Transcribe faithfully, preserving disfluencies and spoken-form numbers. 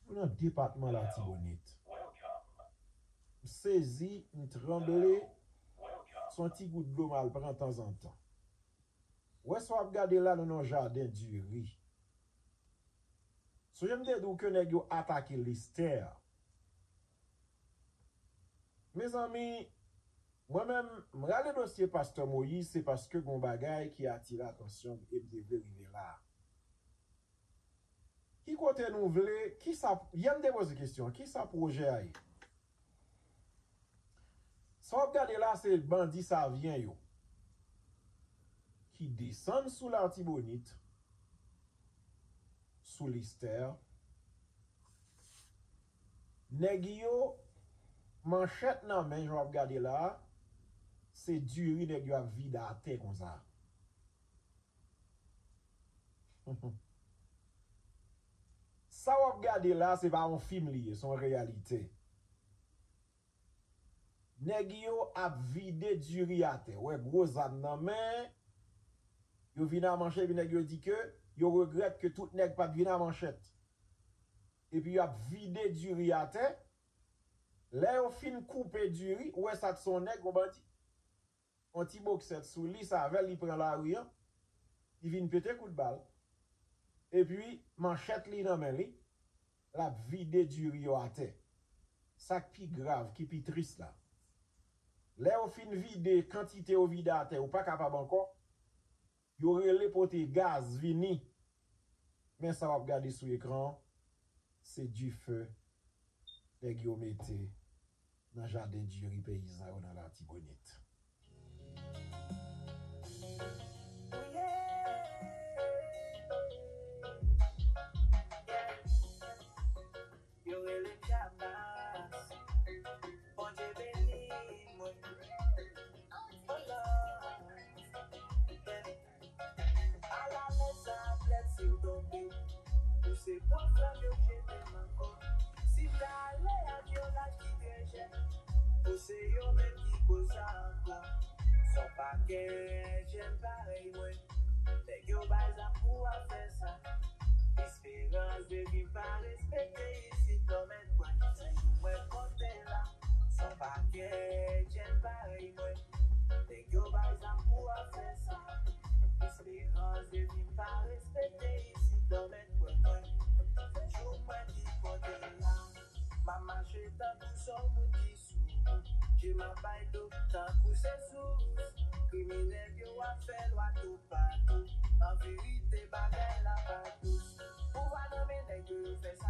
Nan depatman Latibonit. M sezi, m tranble, se yon ti gout dlo m al pran tanzantan. Wè sa w ap gade la, nou nan jaden diri. Sonje m te di w ke nèg yo atake Listè. Mezanmi, mwen menm, m rale dosye Pastè Moyiz, se paske gon bagay ki atire atansyon m e m te vle rive la. Ki kote nou vle, ki sa, yè m te poze kesyon an, ki sa pwojè a ye? Sa w ap gade la, se bandi Savyen yo ki desann sou Latibonit, sou Listè. Nèg yo, manchèt nan men, jan w ap gade la, se diri nèg yo ap vide atè konsa. Sa w ap gade la, se pa yon fim li ye, se yon reyalite. Nèg yo ap vide diri atè. Wè, gwo zam nan men, yo vin a manchèt, epi nèg yo di ke yo regrèt ke tout nèg pa t vin a manchèt. Epi y ap vide diri atè. Lè yo fin koupe diri, ou wè sa t se yon nèg, yon bandi. Yon ti boksèt sou li, se avè l li pran lari an, li vin pete kout bal. Epi, manchèt li nan men li, l ap vide diri yo atè. Sa k pi grav, ki pi tris la, lè yo fin vide kantite yo vide atè, yo pa kapab ankò, yo rele pote gaz vini. Men sa w ap gade sou ekran an, se dife nèg yo mete nan jaden diri peyizan yo nan Latibonit. Yo rele m Jamas. Bondye beni mwen. Oh Lord. Alalè sa ap lèd si w tonbe. Ou se pwòp frè m yo k jete m ankò. Si m ta ale ak yon laj ki trè jèn, ou se yo menm ki koz sa ankò. S on pakèt jèn parèy mwen. Nèg yo bay zam pou afè sa. Esperans de vi m pa respekte isit, lanmèd kwè. Yon jou mwen konte la. S on pakèt jèn parèy mwen. Nèg yo bay zam pou afè sa. Esperans de vi m pa respekte isit, lanmèd kwè mwen. Jou mwen ki konte la. M ap mache tankou s on moun ki sou. Je m ap bay do tankou se sous. Kriminèl yo ap fè lwa toupatou. An verite, bagay la pa dous. Pouvwa nan men nèg yo, yo fè sa.